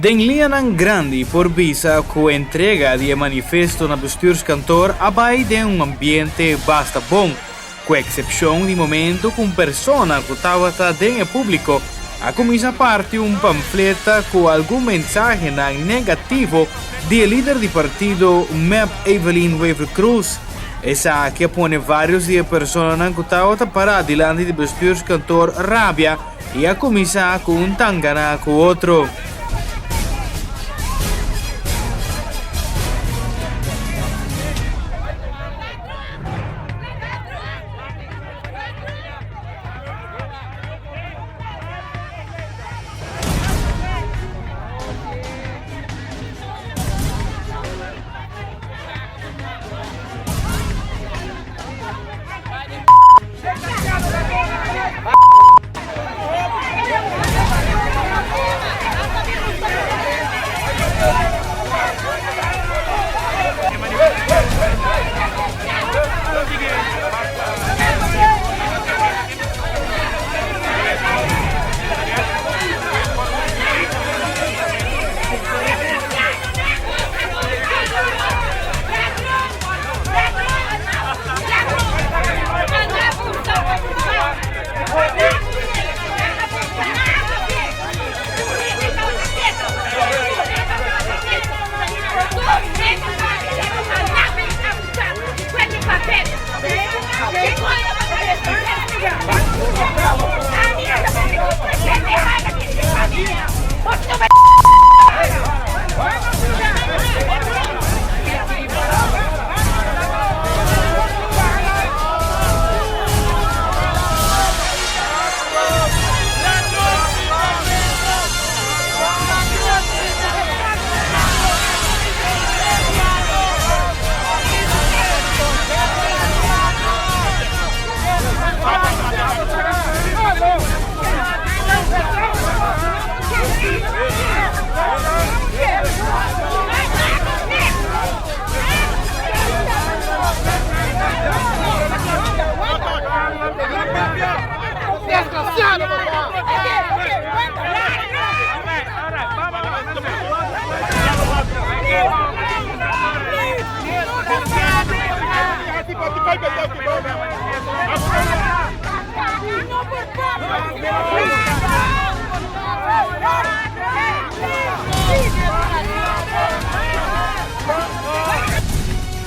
Den liñanan grandi por bisa cu entrega di e manifesto na Bestuurskantoor a bay den un ambiente basta bon, cu excepcion di momento cu un persona cu tabata den e publico a cuminsa parti un pamfleta cu algun mensahenan negativo di e lider di partido mep Evelyn Wever-Croes. Esaki a pone varios di e personanan cu tabata para dilanti di Bestuurskantoor rabia y a cuminsa cu un tangana cu otro.